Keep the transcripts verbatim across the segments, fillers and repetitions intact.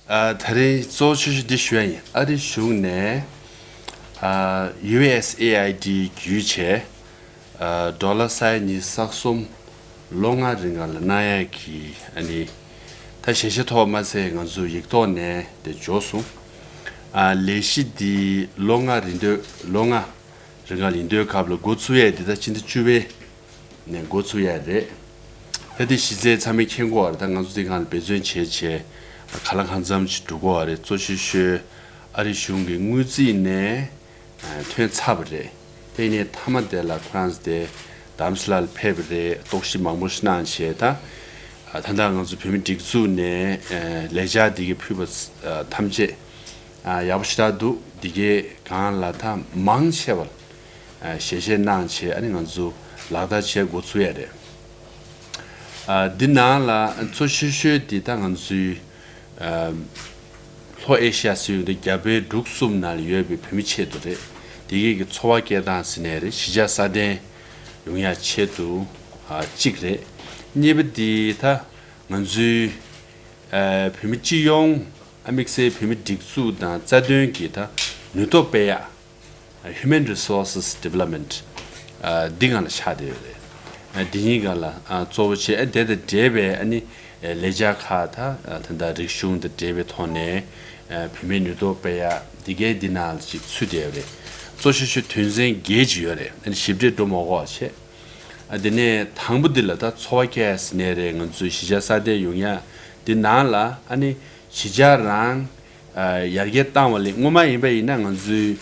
ཨ། ད་རེས་གཙོ་བོ་ཆེ་ཤོས་འདི་ཞུ་ཡ་ཡིན། ཨ་རི་གཞུང་ནས་ཨ་ཡུ་ཨེས་ཨེ་ཨའི་ཌི་བརྒྱུད་བྱས་ཨ་ཌོ་ལར་ས་ཡ་ཉི་ཤུ་རྩ་གསུམ་ལོ་ལྔ་རིང་ག་ལ་གནང་ཡ་གི་ཨ་ནི་ད་ཞལ་བཞེས་ཐོག་མ་ཚད་ང་ཚོ་ཡིག་ཐོག་ནས་དེ་འབྱོར་སོང་། ཨ་ལས་གཞི་འདི་ལོ་ལྔ་རིང་དུས་ལོ་ལྔ་རིང་ག་ལ་ཡིན་དུས་སྐབས་ལ་འགོ་ཚུགས་ཡ་འདི་ད་ཕྱི་ཟླ་བཅུ་པའི་ནས་འགོ་ཚུགས་ཡ་རེད། ད་དེ་གཞི་རྩའི་ཚང་མས་མཁྱེན་གོ་བ་རེད། ད་ང་ཚོ་དེ་སྒང་ལ་འབད་བརྩོན་བྱས་བྱས་ག་ལ་གང་འཚམ་ཞིག་འགྲོ་གོ་བ་རེད། གཙོ་ཆེ་ཤོས་ཨ་རི་གཞུང་གི་དངུལ་རྩིས་ནས་ཐོན་ཚར་བ་རེད། དེ་ནས་མཐའ་མ་དེ་ལ་ཁོ་རང་ཚོ་དེ་དྷ་རམ་ས་ལ་ལ་ཕེབས་པ་རེད། རྟོག་ཞིབ་མང་པོ་ཞིག་གནང་བྱས་ད་ད་ལྟ་ང་ཚོ་བོད་མི་སྒྲིག་འཛུགས་ནས་ལས་འཆར་འདི་གའི་ཕུལ་བ་ཐམས་ཅད་ཡག་པོ་ཞེ་དྲག་འདུག་འདི་གའི་སྒང་ལ་ད་མང་ཆེ་བ་ཞལ་བཞེས་གནང་བྱས་ཨ་ནི་ང་ཚོ་ལག་བསྟར་བྱེད་འགོ་ཚུགས་ཡ་རེད། འདི་ནང་ལ་གཙོ་ཆེ་ཤོས་འདི་ད་ང་ཚོའི་ལྷོ་ཨེ་ཤི་ཡ་ཟེར་ཡོང་དུས་རྒྱ་བལ་འབྲུག་གསུམ་ནང་ལ་ཡོད་པའི་བོད་མི་ཆེད་དུ་རེད། འདི་གའི་གི་འཚོ་བ་སྐྱེལ་སྟངས་ཟེར་ནའི་རེད། གཞིས་ཆགས་སྲ་བརྟན་ཡོང་ཡ་ཆེད་དུ་གཅིག་རེད། གཉིས་པ་འདི་ད་ང་ཚོའི་བོད་མི་སྤྱི་ཡོངས་དམིགས་བསལ་བོད་མི་སྒྲིག་འཛུགས་དང་རྩ་དོན་གྱི་ད་ནུས་སྟོབས་སྤེལ་ཡ། Human Resources Development འདི་སྒང་ལ་ཆགས་བསྡད་ཡོད་རེད། འདི་གཉིས་སྒང་ལ་གཙོ་བོ་བྱས་དེ་དང་འབྲེལ་བའི་ཨ་ནི་ལས་འཆར་ཁག་ད་ད་ལྟ་རིག་གཞུང་དང་འབྲེལ་བའི་ཐོག་ནས་བུད་མེད་ནུས་སྟོབས་སྤེལ་ཡ་འདི་གའི་འདི་ནང་ལ་ཅིག་ཚུད་བསྡད་ཡོད་རེད། གཙོ་ཆེ་ཤོས་དོན་ཚན་བརྒྱད་ཅིག་ཡོད་རེད། ཨ་ནི་ཞིབ་ཕྲ་འགྲོ་མ་དགོས་བྱས། དེ་ནས་དང་པོ་འདི་ལ་ད་འཚོ་བ་སྐྱེལ་ཟེར་ནའི་རེད། ང་ཚོའི་གཞིས་ཆགས་སྲ་བརྟན་ཡོང་ཡ་འདི་ནང་ལ་ཨ་ནི་གཞིས་ཆགས་རང་ཡར་རྒྱས་བཏང་བ་ལས་སྔོན་མ་ཡིན་པ་ཡིན་ན་ང་ཚོའི་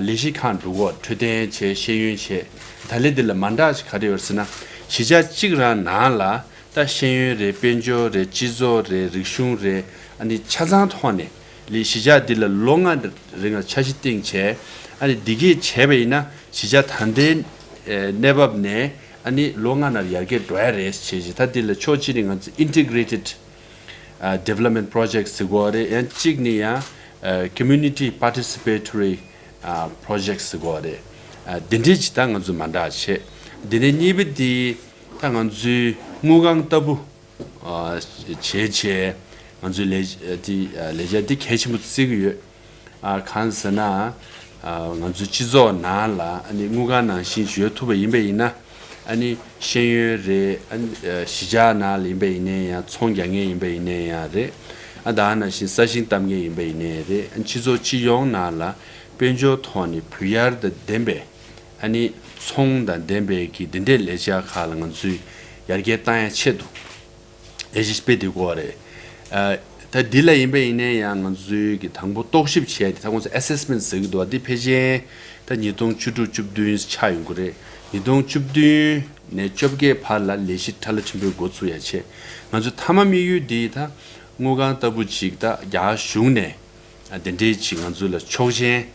ལས་གཞི་ཁག་འགྲོ་གོ་འཕྲོད་བསྟེན་བྱས་ཤེས་ཡོན་བྱས། ད་ལན་འདི་ལ་མ་འདྲ་ཞིག་ག་རེ་ཡོད་ཟེར་ན་གཞིས་ཆགས་གཅིག་རང་ནང་ལ་ད་ཤེས་ཡོན་རེད། དཔལ་འབྱོར་རེད། སྤྱི་ཚོགས་རེད། རིག་གཞུང་རེད། ཨ་ནི་ཆ་ཚང་ཐོག་ནས་ལས་གཞིས་ཆགས་འདི་ལ་ལོ་ལྔ་རིང་ལ་འཆར་གཞི་བཏིང་བྱས་ཨ་ནི་འདི་གས་བྱས་པ་ཡིན་ན་གཞིས་ཆགས་ད་ལྟའི་གནས་བབ་ནས་ཨ་ནི་ལོ་ལྔ་ནང་ཡར་རྒྱས་འགྲོ་ཡ་རེད་ཟེར་བྱས་ད་འདི་ལ་ཕྱོགས་གཅིག་ནས་ང་ཚོ་Integrated Development Project ཟེར་གོ་རེད། ཡང་གཅིག་ནི་ཡང་Community Participatory Project ཟེར་གོ་རེད། འདི་འདྲས་ཅིག་ད་ང་ཚོ་མ་འདྲ་བྱས། འདི་ནས་གཉིས་པ་འདི་ད་ང་ཚོའི་དངུལ་ཁང་ལྟ་བུ་བྱས་བྱས་ང་ཚོའི་ལས་འདི་ལས་འཆར་འདི་གལ་ཆེན་པོ་བརྩི་གི་ཡོད། གང་ཟེར་ན་ང་ཚོའི་སྤྱི་ཚོགས་ནང་ལ་ཨ་ནི་དངུལ་ཁང་ནང་བཞིན་ཡོད་ཐུབ་པ་ཡིན་པ་ཡིན་ན། ཨ་ནི་ཤེས་ཡོན་རེད། ཨ་ནི་གཞིས་ཆགས་ནང་ལ་ཡིན་པ་ཡིན་ནའི་ཡང་ཚོང་རྒྱག་མཁན་ཡིན་པ་ཡིན་ནའི་ཡང་རེད། ཨ་ད་ནང་བཞིན་ས་ཞིང་བཏབ་མཁན་ཡིན་པ་ཡིན་ནའི་རེད། ཨ་སྤྱི་ཚོགས་སྤྱི་ཡོངས་ནང་ལ་དཔལ་འབྱོར་ཐོག་ནས་བུ་ཡར་དང་ལྡན་པའི་ཨ་ནི་ཚོང་དང་ལྡན་པའི་གི་འདི་འདྲའི་ལས་འཆར་ཁག་ལ་ང་ཚོས་ཡར་རྒྱས་བཏང་ཡ་ཆེད་དུ་ལས་གཞི་སྤེལ་བསྡད་ཀྱི་ཡོད་རེད། ཨ་ད་འདི་ལ་ཡིན་པ་ཡིན་ནའི་ཡང་ང་ཚོའི་གི་དང་པོ་རྟོག་ཞིབ་བྱས་ཏེ་ད་ཁོང་ཚོ་Assessment ཟེར་གི་འདུག་འདི་ཕལ་ཆེར་ད་ཉིས་སྟོང་བཅུ་དྲུག་བཅུ་བདུན་ཆགས་ཡོང་གི་རེད། ཉིས་སྟོང་བཅུ་བདུན་ནས་བཅོ་བརྒྱད་བར་ལ་ལས་གཞི་ཁྲ་ལ་ཆེན་པོའི་འགོ་ཚུགས་ཡ་བྱས། ང་ཚོའི་མཐའ་མ་དམིགས་ཡུལ་འདི་ད་དངུལ་ཁང་ལྟ་བུ་ཅིག་ད་རྒྱ་གཞུང་ནས་ཨ་དེ་འདྲའི་ཅིག་ང་ཚོ་ལ་ཆོག་མཆན་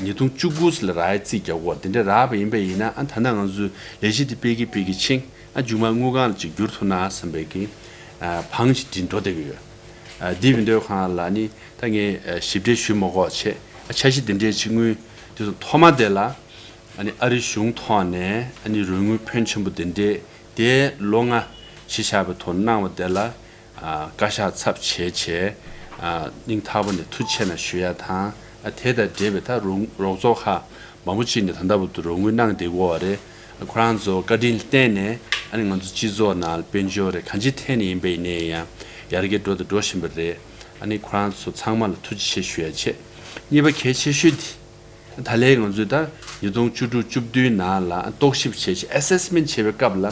ཉིས་སྟོང་བཅུ་དགུ་ལ་རག་ཡ་རྩིས་རྒྱག་གོ་དེ་འདྲ་རག་པ་ཡིན་པ་ཡིན་ན་ཨ་ད་ནང་ང་ཚོའི་ལས་གཞི་དེ་སྤེལ་གི་སྤེལ་གི་ཕྱིན་ཨ་མཇུག་མ་དངུལ་ཁང་ལ་ཅིག་བསྒྱུར་ཐུབ་ན་བསམ་པའི་གི་ཨ་བང་ཅིག་དེ་འགྲོ་བསྡད་གི་ཡོད། ཨ་དེ་མིན་འདོད་ཁང་ལ་ནི་ད་ངས་ཨ་ཞིབ་ཕྲ་ཞུ་མ་དགོས་བྱས། ཨ་འཆར་གཞི་དེ་འདྲའི་ཅིག་དངུལ་དེ་ཚོ་ཐོག་མ་དེ་ལ་ཨ་ནི་ཨ་རི་གཞུང་ཐོག་ནས་ཨ་ནི་རོགས་དངུལ་ཕོན་ཆེན་པོ་དེ་འདྲའི་དེ་ལོ་ལྔ་གཞི་བཞག་པའི་ཐོག་གནང་བ་དེ་ལ། ཨ་བཀའ་ཤག་ཚབ་བྱས་བྱས། ཨ་སྙིང་ཐག་པ་ནས་ཐུགས་རྗེ་ཆེ་གནང་ཞུ་ཡ་དང་། ཨ་དེ་དང་འབྲེལ་བའི་ད་རོགས་རོགས་ཚོགས་ཁག་མང་པོ་ཅིག་ནས་ད་ལྟ་བར་དུ་རོགས་དངུལ་གནང་བསྡད་ཡོད་རེད། ཁོ་རང་ཚོ་བཀའ་དྲིན་ལ་བརྟེན་ནས་ཨ་ནི་ང་ཚོ་སྤྱི་ཚོགས་ནང་དཔལ་འབྱོར་རེད་གང་ཅིའི་ཐད་ནས་ཡིན་པ་ཡིན་ནའི་ཡང་ཡར་རྒྱས་འགྲོ་དང་འགྲོ་བཞིན་པ་རེད། ཨ་ནི་ཁོ་རང་ཚོ་ཚང་མ་ལ་ཐུགས་རྗེ་ཆེ་ཞུ་ཡ་བྱས། གཉིས་པ་གལ་ཆེ་ཤོས་དེ། ད་ལན་ང་ཚོས་ད་ཉིས་སྟོང་བཅུ་དྲུག་བཅུ་བདུན་ནང་ལ་རྟོག་ཞིབ་བྱས་ཤིང་Assessment བྱེད་པའི་སྐབས་ལ་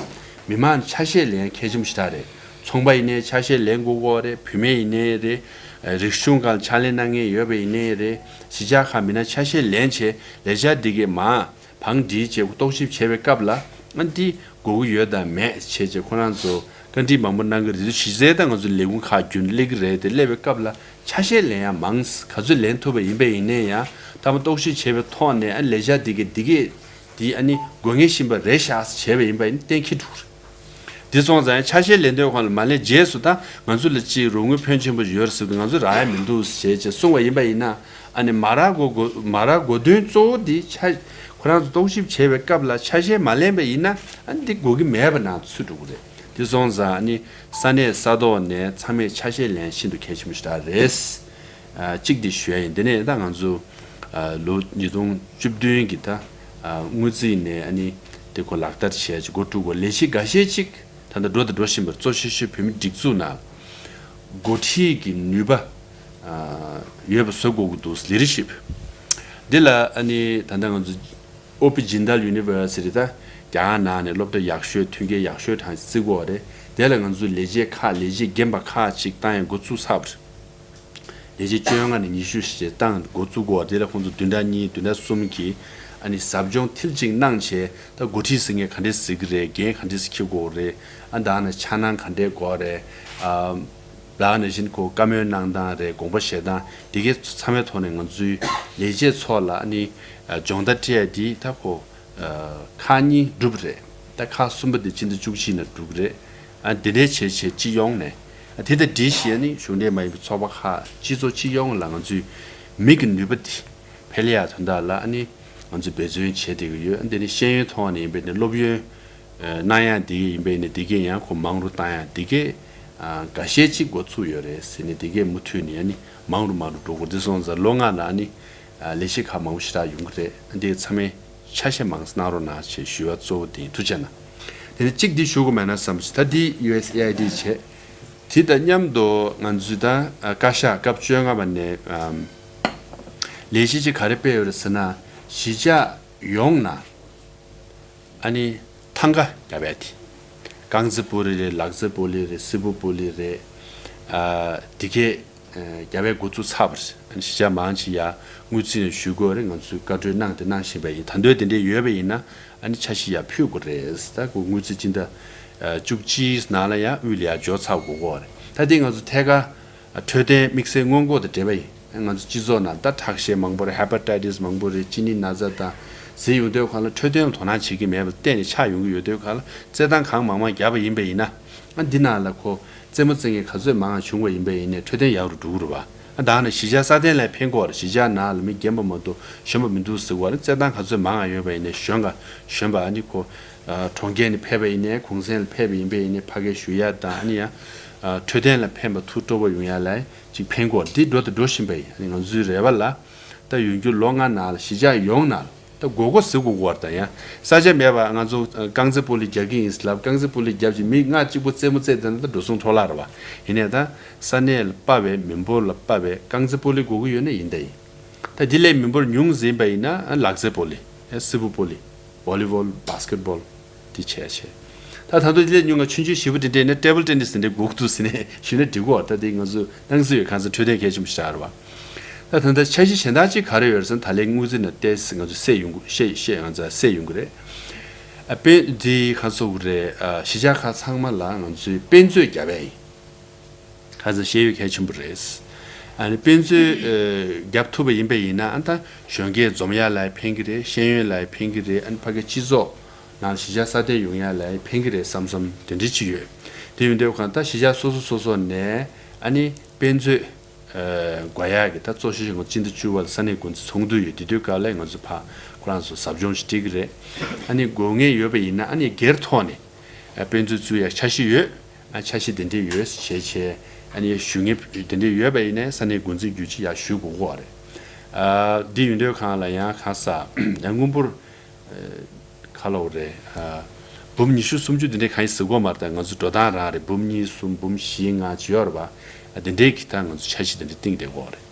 མི་མང་ཆ་ཤས་ལེན་གལ་ཆེན་པོ་ཞེ་དྲག་རེད། ཚོང་པ་ཡིན་ནའི་ཆ་ཤས་ལེན་དགོས་ཀྱི་ཡོད་རེད། བུད་མེད་ཡིན་ནའི་རེད། རིག་གཞུང་སྒང་ཕྱག་ལས་གནང་མཁན་ཡོད་པ་ཡིན་ནའི་རེད། གཞིས་ཆགས་ཁག་མི་སྣ་ཆ་ཤས་ལེན་བྱས་ལས་འཆར་འདི་གའི་མ་བང་སྒྲིག་བྱས་རྟོག་ཞིབ་བྱེད་པའི་སྐབས་ལ་ཨ་འདི་དགོས་ཀྱི་ཡོད་དང་མེད་བྱས་བྱས་ཁོ་རང་ཚོ་བཀའ་འདྲི་མང་པོ་གནང་གི་རེད། གཞི་རྩའི་ད་ང་ཚོ་ལས་ཁུངས་ཁག་རྒྱུན་སླེབས་ཀྱི་རེད་དེ་སླེབས་པའི་སྐབས་ལ་ཆ་ཤས་ལེན་ཡ་མང་ག་ཚོད་ལེན་ཐུབ་པ་ཡིན་པ་ཡིན་ནའི་ཡང་ཐ་མ་རྟོག་ཞིབ་བྱས་པའི་ཐོག་ནས་ཨ་ལས་འཆར་འདི་གས་འདི་གས་འདི་ཨ་ནི་དགོས་ངེས་བཞིན་པ་རེད་ཤག་བྱས་པ་ཡིན་པ་ཡིན་གཏན་འཁེལ་འགྲོ་གི་རེད། འདི་སོང་ཙང་ཆ་ཤས་ལེན་འདོད་ཁོང་ལ་མ་ལེན་རྗེས་སུ་ད་ང་ཚོ་ལ་ཅིག་རོགས་དངུལ་ཕོན་ཆེན་པོ་ཡོད་ཟེར་དུས་ང་ཚོ་རག་ཡ་མི་འདུག་ཞེས་ཅེས་གསུངས་པ་ཡིན་པ་ཡིན་ན་ཨ་ནི་མ་རག་གོ་གོ་མ་རག་གོ་དོན་གཙོ་བོ་འདི་ཆ་ཁོ་རང་ཚོ་རྟོག་ཞིབ་བྱས་པའི་སྐབས་ལ་ཆ་ཤས་མ་ལེན་པ་ཡིན་ན་ཨ་ནི་འདི་དགོས་ཀྱི་མེད་པ་ནང་ཚུད་འགྲོ་གི་རེད། དེ་སོང་ཙང་ཨ་ནི་ས་གནས་ས་ཐོག་ནས་ཚང་མས་ཆ་ཤས་ལེན་ཤིན་ཏུ་གལ་ཆེན་པོ་ཞིག་རེད། ཨ་གཅིག་དེ་ཞུ་ཡ་ཡིན། དེ་ནས་ད་ང་ཚོ་ཨ་ལོ་ཉིས་སྟོང་བཅུ་བདུན་གྱི་ད་ཨ་དངུལ་རྩིས་ནས་ཨ་ནི་དེ་ཁོ་ལག་བསྟར་བྱས་ཀྱི་འགོ་བཙུགས་པ། ལས་གཞི་འགའ་ཤས་ཅིག་ད་ལྟ་འགྲོ་དང་འགྲོ་བཞིན་པ་རེད། གཙོ་ཆེ་ཤོས་བོད་མི་སྒྲིག་འཛུགས་ནང་འགོ་ཁྲིད་ཀྱི་ནུས་པ་ཨ་ཡོད་པ་བཟོ་དགོས་ཀྱི་འདུག་ལི་ཌར་ཤིབ། འདི་ལ་ཨ་ནི་ད་ལྟ་ང་ཚོ་ཨོ་པི་ཇིན་དཱལ་ཡུ་ནི་ཝར་སི་ཊི་ད་རྒྱ་གར་ནང་ནས་སློབ་གྲྭ་ཡག་ཤོས་མཐུན་རྐྱེན་ཡག་ཤོས་གྲངས་བརྩི་དགོས་རེད། དེ་ལ་ང་ཚོ་ལས་བྱེད་ཁག་ལས་བྱེད་རྒན་པ་ཁག་ཅིག་བཏང་ཡ་འགོ་བཙུགས་ཚར་བ་རེད། ལས་བྱེད་བཅོ་ལྔ་ནས་ཉི་ཤུ་ཞིག་བཏང་འགོ་བཙུགས་དགོས་རེད། དེ་ལ་ཁོང་ཚོ་བདུན་ཕྲག་གཉིས་བདུན་ཕྲག་གསུམ་གྱི་ཨ་ནི་ཟབ་སྦྱོང་མཐིལ་གཅིག་གནང་བྱས། ད་འགོ་ཁྲིད་ཟེར་མཁན་ག་འདྲས་ཟེར་གི་རེད། འགན་ག་འདྲས་འཁྱེར་དགོས་རེད། ཨ་ད་ནི་འཆར་སྣང་ག་འདྲས་དགོས་རེད། ཨ་ལགས་ནང་བཞིན་ཁོ་བཀའ་མོལ་གནང་སྟངས་རེད། དགོངས་པ་བཞེས་སྟངས་དེ་གའི་ཚང་མའི་ཐོག་ནས་ང་ཚོའི་ལས་བྱེད་ཚོ་ལ་ཨ་ནི་སྦྱོང་བརྡར་སྤྲད་ཡ་དེ་ད་ཁོ་ཁག་གཉིས་གྲུབ་རེད། ད་ཁག་གསུམ་པ་དེ་སྤྱི་ཟླ་བཅུ་གཅིག་ནང་གྲུབ་རེད། ཨ་དེ་འདྲའི་བྱས་བྱས་སྤྱི་ཡོངས་ནས་ཨ་དེ་དང་འབྲེལ་བཞིན་ཨ་ནི་གཞུང་འབྲེལ་མ་ཡིན་པའི་ཚོགས་པ་ཁག་སྤྱི་ཚོགས་སྤྱི་ཡོངས་ལ་ང་ཚོའི་མི་གི་ནུས་པ་དེ་འཕེལ་ཡ་དོན་དག་ལ་ཨ་ནི་ང་ཚོས་འབད་བརྩོན་བྱས་བསྡད་ཀྱི་ཡོད། ཨ་དེ་ནི་ཤེས་ཡོན་ཐོག་ནས་ཡིན་པས་ནི་སློབ་ཡོན་གནང་ཡ་དེ་གས་ཡིན་པས་ནི་དེ་གས་ཡང་ཁོ་མང་རུ་བཏང་ཡ་དེ་གས་འགའ་ཤས་ཅིག་འགོ་ཚུགས་ཡོད་རེད་ཟེར་ནས་དེ་གས་མུ་མཐུད་ནས་ཨ་ནི་མང་རུ་མང་རུ་འགྲོ་དགོས། དེ་སོང་ཙང་ལོ་ལྔ་ནང་ཨ་ནི་ལས་གཞི་ཁག་མང་པོ་ཞེ་དྲག་ཡོང་གི་རེད། ཨ་དེ་ཚང་མས་ཆ་ཤས་མང་ཙམ་གནང་རོགས་གནང་ཞེས་ཞུ་བ་གཙོ་བོ་དེ་ཡིན། ཐུགས་རྗེ་གནང་། དེ་ནས་གཅིག་འདི་ཞུ་དགོས་མེད་ན་བསམ་ཞིག་ད་འདི་ཡུ་ཨེས་ཨེ་ཨའི་ཌི་བྱས། དེ་དང་མཉམ་དུ་ང་ཚོས་ད་བཀའ་ཤག་སྐབས་བཅོ་ལྔ་པ་ནས་ལས་གཞི་ཅིག་ག་རེ་སྤེལ་ཡོད་རེད་ཟེར་ན། གཞིས་ཆགས་ཡོངས་ནང་ཨ་ནི་ཐང་ག་རྒྱབ་ཡ་དེ། རྐང་རྩེད་སྤོ་ལོ་རེད། ལག་རྩེད་སྤོ་ལོ་རེད། སིལ་བུ་སྤོ་ལོ་རེད། ཨ་དེ་གས་རྒྱབ་ཡ་འགོ་བཙུགས་ཚར་བ་རེད། ཨ་ནི་གཞིས་ཆགས་མང་ཆེ་ཡ་དངུལ་རྩིས་ནས་ཞུ་དགོས་རེད། ང་ཚོས་བཀའ་འཁྲོལ་གནང་དེ་གནང་བཞིན་པ་ཡིན། ད་དུང་དེ་འདྲས་ཡོད་པ་ཡིན་ན་ཨ་ནི་འཆར་གཞི་ཡར་ཕུལ་དགོས་རེད། ད་ཁོ་དངུལ་རྩིས་སྤྱི་ཟླ་བཅུ་གཅིག་ནང་ལ་ཡང་དབུས་ལ་ཡར་འབྱོར་ཚར་དགོས་ཀྱི་རེད། ད་དེ་ང་ཚོ་ཐད་ཀར་འཕྲོད་བསྟེན་དམིགས་བསལ་སྔོན་འགོག་དང་འབྲེལ་བ་ཡིན། ང་ཚོ་སྤྱི་ཚོགས་ནང་ད་ཁྲག་ཤེད་མང་པོ་རེད། ཧེ་པ་ཊའི་ཊི་སི་མང་པོ་རེད། གཅིན་སྙི་ན་ཚ་དང་ཟེར་ཡོང་དུས་སྒང་ལ་འཕྲོད་བསྟེན་ལ་དོ་སྣང་བྱེད་ཀྱི་མེད་པ་གཏན་ནས་ཆགས་ཡོང་གི་ཡོད་དུས་སྒང་ལ་རྩེད་ཐང་གང་མང་མང་བརྒྱབ་པ་ཡིན་པ་ཡིན་ན། ཨ་འདི་ནང་ལ་ཁོ་རྩེད་མོ་རྩེ་མཁན་ག་ཚོད་མང་བ་བྱུང་བ་ཡིན་པ་ཡིན་ནའི་འཕྲོད་བསྟེན་ཡག་རུ་འགྲོ་གི་རེད་བ། ཨ་ད་ནི་གཞིས་ཆགས་སྲ་བརྟན་ལ་ཕན་གྱི་ཡོད་རེད། གཞིས་ཆགས་ནང་ལ་མི་རྒན་པ་མ་གཏོགས་གཞོན་པ་མི་འདུག་ཟེར་གྱི་ཡོད་རེད། རྩེད་ཐང་ག་ཚོད་མང་བ་ཡོད་པ་ཡིན་ནའི་གཞོན་ག་གཞོན་པ་ཨ་ནི་ཁོ་ཨ་གྲོང་ཁྱེར་ནས་ཕེབས་པ་ཡིན་ནའི་གུང་སེང་ལ་ཕེབས་པ་ཡིན་པ་ཡིན་ནའི་ཕ་གིར་བཞུགས་ཡ་དང་ཨ་ནི་ཡང་ཨ་འཕྲོད་བསྟེན་ལ་ཕན་པ་ཐུགས་སྤྲོ་པོ་ཡོང་ཡ་ལ་ཅིག་ཕན་གྱི་ཡོད་རེད། འདི་འགྲོ་དང་འགྲོ་བཞིན་པ་ཡིན། ཨ་ནི་ང་ཚོའི་རེ་བ་ལ་ད་ཡོང་རྒྱུ་ལོ་ལྔ་ནང་ལ་གཞིས་ཆགས་ཡོངས་ནང་ལ་ད་སྒོར་སྒོར་ཟེར་དགོས་ཀྱི་ཡོད་རེད། ད་ཡང་ས་ཆ་མེད་པ་ང་ཚོ་རྐང་རྩེད་སྤོ་ལོ་རྒྱག་གི་ཡིན་ཟེར་ལབ། རྐང་རྩེད་སྤོ་ལོ་རྒྱབ་ཅིག་མི་ལྔ་གཅིག་པོ་རྩེད་མོ་རྩེད་བསྡད་ན་ད་འགྲོ་སོང་འཕྲོ་བརླག་རེད་བ། ཡིན་ནའི་ད་ས་གནས་ལ་དཔའ་བའི་མི་འབོར་ལ་དཔའ་བའི་རྐང་རྩེད་སྤོ་ལོ་དགོས་ཀྱི་ཡོད་ན་ཡིན་ད་ཡིན། ད་དེ་ལས་མི་འབོར་ཉུང་ཟིན་པ་ཡིན་ན་ལག་རྩེད་སྤོ་ལོ། སིལ་བུ་སྤོ་ལོ། བོ་ལི་བོལ། བྷ་སི་ཀེ་ཊི་བོལ། དེ་བྱས་བྱས། ད་ད་དུང་དེ་ལས་ཉུང་བ་ཆུང་ཆུང་ཞེ་པོ་དེ་འདྲས་ན་ཊེ་བལ་ཊེ་ནི་སི་དེ་འདྲས་དགོས་ཀྱི་འདུག་ཟེར་ནས་ཞུས་ན་འགྲིག་གོ། ད་དེ་ང་ཚོ་སྣང་ཚུལ་ཡོད་གང་ཟེར་འཕྲོད་བསྟེན་གལ་ཆེན་པོ་ཞིག་རེད་བ། ད་ད་ལྟ་འཆར་གཞི་གཞན་དག་ཅིག་ག་རེ་ཡོད་རེད་ཟེར་ན། ད་ལན་དངུལ་རྩིས་ནང་བལྟས་ང་ཚོ་བཤད་ཡོང་གི་བཤད་བཤད་ང་ཚོ་བཤད་ཡོང་གི་རེད། ཨ་དཔེ་འདི་ག་ཚོད་རེད། ཨ་གཞིས་ཆགས་ཁག་ཚང་མ་ལ་ང་ཚོས་དཔེ་མཛོད་རྒྱབ་ཡ་ཡིན། ཁ་སང་བཤད་ཡོད་གལ་ཆེན་པོ་རེད། ཨ་ནི་དཔེ་མཛོད་ཨ་རྒྱབ་ཐུབ་པ་ཡིན་པ་ཡིན་ན་ཨ་ད་གཞོན་སྐྱེས་འཛོམས་ཡ་ལ་ཕན་གྱི་རེད། ཤེས་ཡོན་ལ་ཕན་གྱི་རེད། ཨ་ནི་ཕ་གི་སྤྱི་ཚོགས་ནང་གཞིས་ཆགས་སྲ་བརྟན་ཡོང་ཡ་ལ་ཕན་གྱི་རེད་བསམ་བསམ་དེ་འདྲ་ཅིག་ཡོད། དེ་ཡོང་དུས་གང་ལྟར་གཞིས་ཆགས་སོ་སོ་སོ་སོ་ནས་ཨ་ནི་དཔེ་མཛོད་ཨ་དགོས་ཡ་གི་ད་གཙོ་ཆེ་ཤོས་ང་ཚོ་སྤྱི་ཟླ་བཅུ་པ་ལ་ས་གནས་འགོ་འཛིན་ཚོགས་འདུ་ཡོད། དེ་དུས་སྐབས་ལ་ང་ཚོ་ཕ་ཁོ་རང་ཚོ་ཟབ་སྦྱོང་ཞིག་སྤྲད་ཀྱི་རེད། ཨ་ནི་དགོས་ངེས་ཡོད་པ་ཡིན་ན་ཨ་ནི་སྒེར་ཐོག་ནས་ཨ་དཔེ་མཛོད་བཙུགས་ཡ་འཆར་གཞི་ཡོད། ཨ་འཆར་གཞི་དེ་འདྲས་ཡོད་ཞེས་བྱས། ཨ་ནི་ཞུ་མཁན་དེ་འདྲས་ཡོད་པ་ཡིན་ནའི་ས་གནས་འགོ་འཛིན་བརྒྱུད་ཅིག་ཡར་ཞུ་དགོས་ཀྱི་ཡོད་རེད། ཨ་འདི་ཡོང་དུས་གང་ལ་ཡང་གང་ཟག་ཡང་དངུལ་འབོར་ཨ་ག་ལབ་དགོས་རེད། ཨ་འབུམ་ཉི་ཤུ་སུམ་ཅུ་དེ་འདྲས་གང་ཡིན་ཟེར་གྱི་ཡོད་མ་རེད། ད་ང་ཚོ་འགྲོ་སྟངས་རང་རེད། འབུམ་གཉིས་གསུམ་འབུམ་བཞི་ལྔ་ཅིག་ཡོད་རེད་པ། ཨ་དེ་འདྲས་ཀྱི་ད་ང་ཚོ་འཆར་གཞི་དེ་འདྲས་བཏིང་བསྡད་ཀྱི་ཡོད་རེད།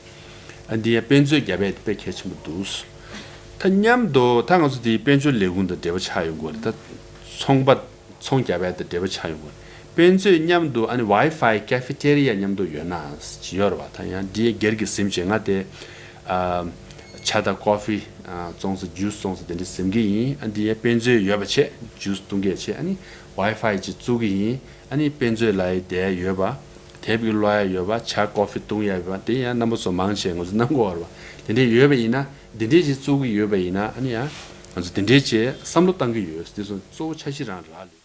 ཨ་འདི་ཡང་དཔེ་མཛོད་རྒྱབ་ཡ་དེ་དཔེ་གལ་ཆེན་པོ་འདུག་ད་མཉམ་དུ་ད་ང་ཚོ་འདི་དཔལ་འབྱོར་ལས་ཁུངས་དང་འབྲེལ་བ་ཆགས་ཡོང་གི་ཡོད་རེད། ད་ཚོང་པ་ཚོང་རྒྱག་ཡ་དང་འབྲེལ་བ་ཆགས་ཡོང་གི་ཡོད་རེད། དཔེ་མཛོད་མཉམ་དུ་ཨ་ནི་ཝའི་ཕའི་ཀེ་ཕེ་ཊེ་རི་ཡ་མཉམ་དུ་ཡོད་ན་ཅི་ཡོད་རེད་བ། ད་ཡང་འདི་སྒེར་གྱི་ཟིན་བྱས་ང་དེ་ཨ་ཇ་དང་ཀོ་ཕི་ཨ་བཙོང་ས་ཇུས་བཙོང་ས་དེ་འདྲ་ཟིན་གྱི་ཡིན། ཨ་འདི་ཡ་དཔེ་མཛོད་ཡོད་པ་བྱས་ཇུས་བཏུང་གི་བྱས། ཨ་ནི་ཝའི་ཕའི་ཅིག་བཙུགས་ཀྱི་ཡིན། ཨ་ནི་དཔེ་མཛོད་ལ་ཡི་བསྡད་ཡ་ཡོད་པ། དེབ་ཀྱི་ཀློག་ཡ་ཡོད་པ། ཇ་ཀོ་ཕི་བཏུང་ཡ་ཡོད་པ། དེ་ཡང་རྣམ་པ་ཚོ་མང་ཆེ་ང་ཚོ་གནང་གི་ཡོད་རེད་བ། དེ་འདྲས་ཡོད་པ་ཡིན་ན་འདི་འདྲས་ཅིག་བཙུགས་ཀྱི་ཡོད་པ་ཡིན་ན་ཨ་ནི་ཡང་ང་ཚོ་དེ་འདྲས་ཅིག་བསམ་བློ་བཏང་གི་ཡོད། དེ་ཚོ་གཙོ་བོ་འཆར་གཞི་རང་རག་ལས།